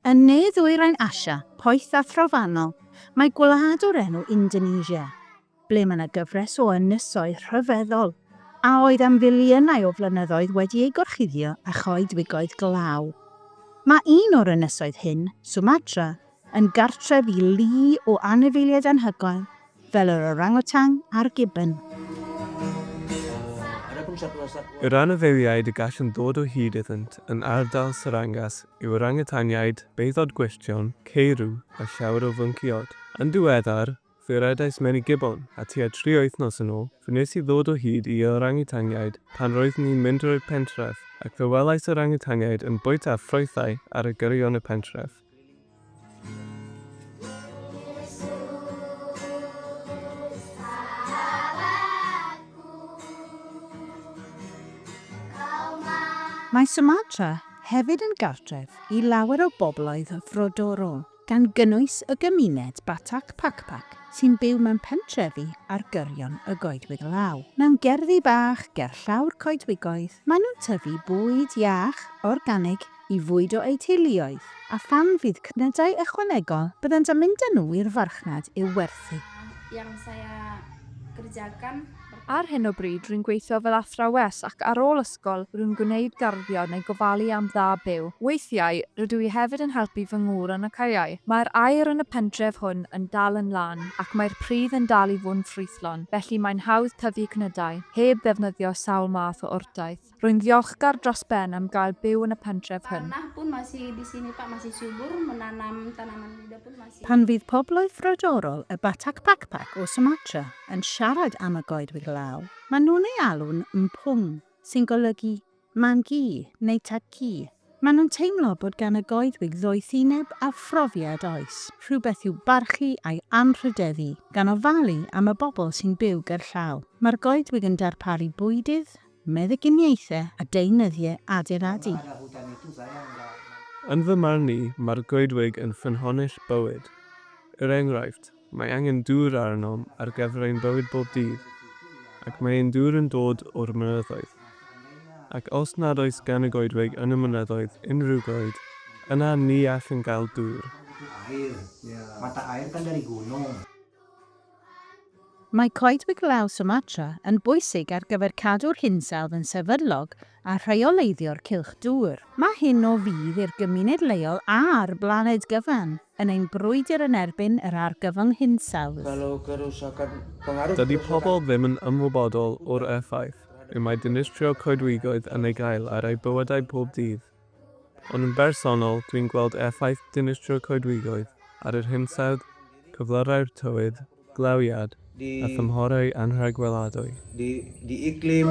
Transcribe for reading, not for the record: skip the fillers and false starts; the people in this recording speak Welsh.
Yn ne-ddwyrain Asia, poeth a throfannol, mae gwlad o'r enw Indonesia, ble mae 'na gyfres o ynysoedd rhyfeddol a oedd am filiynau o flynyddoedd wedi eu gorchuddio â choedwigoedd glaw. Mae un o'r ynysoedd hyn, Sumatra, yn gartref i lu o anifeiliaid anhygoel, fel yr orangwtang a'r gibbon. Yr anifeiliaid y gallwn ddod o hyd iddynt yn ardal Sarangas yw orangwtaniaid, beithod gwylltion, ceirw a llawer o fyncïod. Yn ddiweddar, fe redais mewn i gibbon, a tua tri wythnos yn ôl, fe wnes i ddod o hyd i orangwtaniaid pan roeddwn i'n mynd drwy'r pentref, ac fe welais orangwtaniaid yn bwyta ffrwythau ar y gyrion y pentref. Mae Sumatra hefyd yn gartref i lawer o bobloedd frodorol, gan gynnwys y gymuned Batak Pakpak sy'n byw mewn pentrefi ar gyrion y goedwig law. Mewn gerddi bach gerllaw'r coedwigoedd, maen nhw'n tyfu bwyd iach, organig, i fwydo eu teuluoedd, a phan fydd cnydau ychwanegol, byddant yn mynd â nhw i'r farchnad i'w werthu. Ar hyn o bryd rwy'n gweithio fel athrawes ac ar ôl ysgol rwy'n gwneud garddio neu gofalu am dda byw. Weithiau, rydw i hefyd yn helpu fy ngŵr yn y caeau. Mae'r aer yn y pentref hwn yn dal yn lân ac mae'r pridd yn dal i fod yn ffrwythlon, felly mae'n hawdd tyfu cnydau, heb ddefnyddio sawl math o wrtaith. Rwy'n ddiolchgar dros ben am gael byw yn y pentref hwn. Pan fydd pobloedd frodorol y Batak Pakpak o Sumatra yn siarad am y goedwig law, maen nhw'n ei alw'n mpung, sy'n golygu mam-gu neu tad-cu. Maen nhw'n teimlo bod gan y goedwig ddoethineb a phrofiad oes, rhywbeth i'w barchu a'i anrhydeddu, gan ofalu am y bobl sy'n byw gerllaw. Mae'r goedwig yn darparu bwydydd, meddyginiaethau a deunyddiau adeiladu. Yn fy marn i, mae'r goedwig yn ffynhonnell bywyd. Er enghraifft, mae angen dŵr arnom ar gyfer ein bywyd bob dydd, ac mae ein dŵr yn dod o'r mynyddoedd. Ac os nad oes gan y goedwig yn y mynyddoedd unrhyw goed, yna ni allwn gael dŵr. Mae Coedwig Law Sumatra yn bwysig ar gyfer cadw'r hinsawdd yn sefydlog a rheoleiddio'r cylch dŵr. Mae hyn o fudd i'r gymuned leol a'r blaned gyfan yn ein brwydr yn erbyn yr argyfwng hinsawdd. Dydy pobl ddim yn ymwybodol o'r effaith y mae dinistrio coedwigoedd yn ei gael ar eu bywydau pob dydd. Ond yn bersonol, dwi'n gweld effaith dinistrio coedwigoedd ar yr hinsawdd, cyflyrau'r tywydd, glawiad, a thymhorau anrhagweladwy. Di, di iklim.